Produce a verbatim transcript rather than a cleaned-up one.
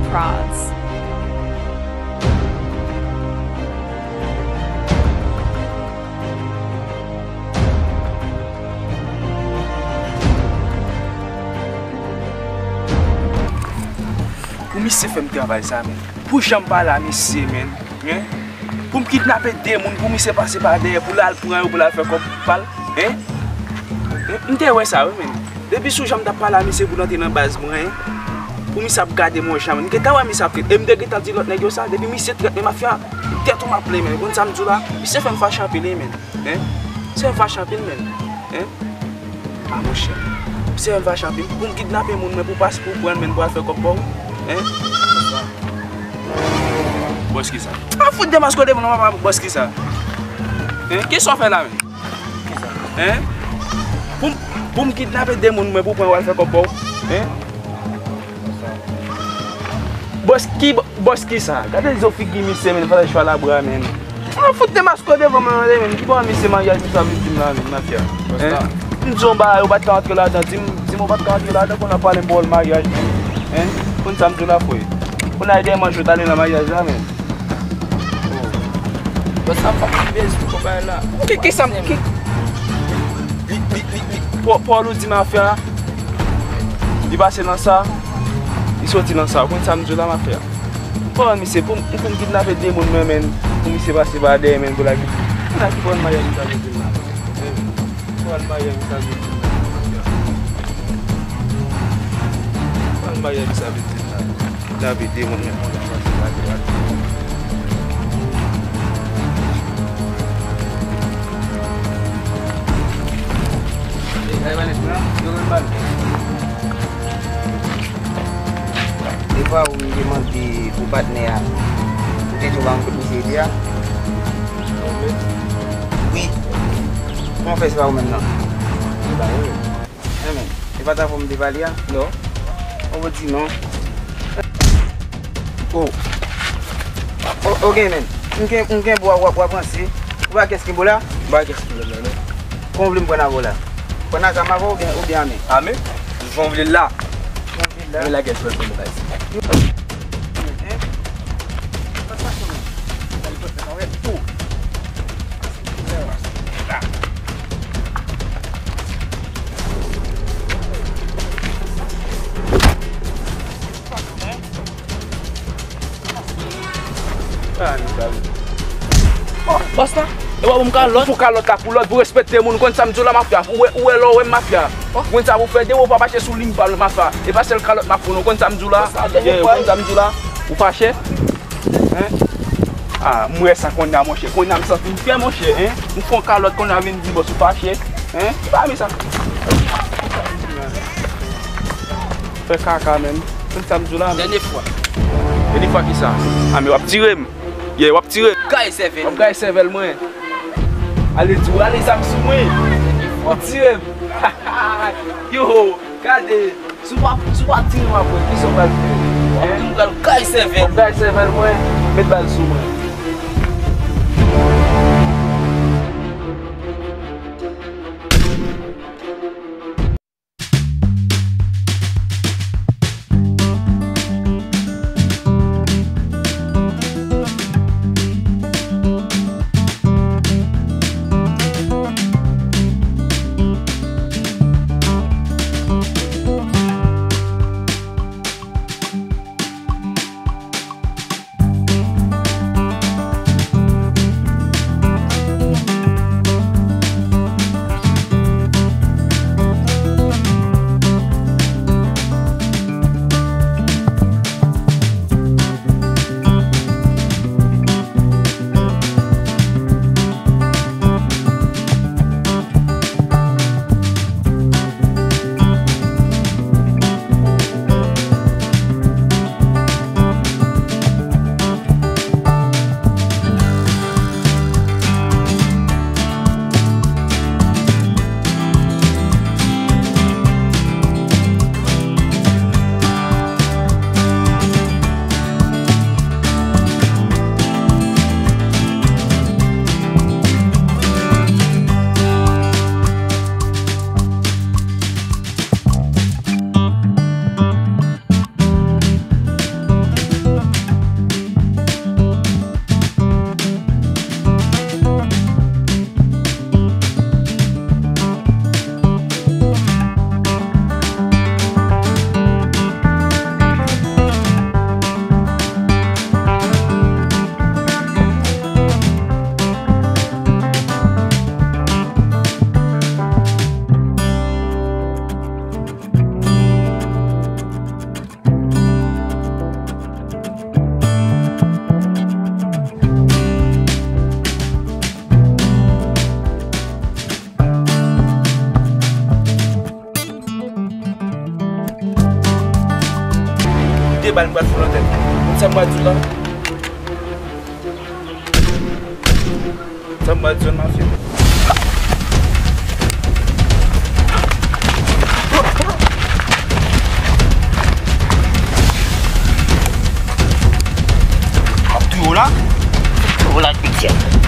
Prods. Pou misye fè m travay sa, men. Pou jan m pale a misye, men. Hein? Pou m kidnape de moun, pou misye pase pa dèyè, pou l al pran yo, pou l al fè kòb pa l, hein? Hein? M te wè sa, wi, men. Depi sou jan m t ap pale a misye pou l antre nan baz mwen, hein? Pou misye ap gade m yon jan, men. M gentan wè misye ap trèt. E m te gentan di lòt nèg yo sa, depi misye trèt, men mafya, tèt ou m ap plen, men. Konn sa m di w la? Misye fè m fache anpil, wi, men. Hein? Misye fè m fache anpil, men. Hein? Ah, monchè. Misye fè m fache anpil. Pou m kidnape moun, mwen, pou pas, pou pran, men pou al fè kòb pa w. Hein? Bòs ki sa? Ah, fout demaske w devan mwen, papa, bòs ki sa? Hein? Kisa w fè la, men? Hein? Pou m, pou m kidnape de moun, mwen, pou pran, w al fè kòb pa w? Hein? Bòs ki, bòs ki sa? Gade zo figi misye, men, fè chwa labra, men. Mwen fout demaske w devan mwen, men, ki bò misye maryaj misye ap vin di m la, men, mafya? Hein? M di yon bagay, ou pa t ka antre ladan, di m, di m ou pa t ka antre ladan, kounye a pale m pawòl maryaj, men. Hein? Konn sa m di w la, frè? Kounye a, dèyè manje, w t ale nan maryaj la, men. Bòs la pa bezwen konpay la. Ki, ki sa m, ki? Li, li, li, li, Pò-, Pòl ou di mafya, li pase nan sa, li soti nan sa. Ou konn sa m di w la, mafya? Pòl misye, pou m, pou m kidnape de moun mwen, men, pou misye pase pa dèyè, men, pou l al. Pou l al ki pòl maryaj misye ap vin di m la. Pòl maryaj misye ap vin di m la. Pòl maryaj misye ap vin di m la. Kidnape de moun, men, mwen la pase pa dèyè. Depi ou m te mande pou patnè a, ou te di w pa konn kot misye ye a? Wi. Kòman w fè se pa ou menm nan? Enben, e pa t avè w m te pale a? Non. Ou di non. Oh. O-, ok, men. M gen, m gen bwa w ap, w ap ranse. Ou pa kès ki bo la? M pa kès ki bo la, non. Kon w vle m pran avè w la? Pran nan zam avè w oubyen, oubyen ame? Ame? Jan w vle l la. Jan w vle l la? Men lagè sou l pou nou bay sa. Hein? Sa k pase menm? Gade pèp nan wè tou. Bòs la, e w ap ban m kalòt? Sou kalòt la pou lòt, pou respekte moun, ou konn sa m di w la, mafya. Ou wè, ou wè lè w wè m, mafya. Ou konn sa pou fè, depi w pa mache sou liy pa m, mafya. E pa sèl kalòt m ap founi, ou konn sa m di w la? Bòs la, ou konn sa m di w la? Ou fache? Hein? Ah, m wè sa kounye a, monchè. Kounye a m santi m fyè, monchè, hein? M fè yon kalòt, kounye a vin di bòs ou fache, hein? Ki pa men sa? Fè kaka, menm. Konn sa m di w la, menm. Dènye fwa. Dènye fwa ki sa? Ah, men w ap tire m. Yeah, w ap tire m. Gaye sèvèl. W ap gaye sèvèl mwen. Ale di w, ale zam sou mwen. W ap tire m. Yo, gade. Si w pa, si w pa tire m apre, kisa w pral fè? Hein? M pral gaye sèvèl. W ap gaye sèvèl mwen, met bal sou mwen. Bal m pral fout nan tèt. Konn sa m pral di w la? Sa m pral di w nan fim. M ap touye w la. Touye w la, piti.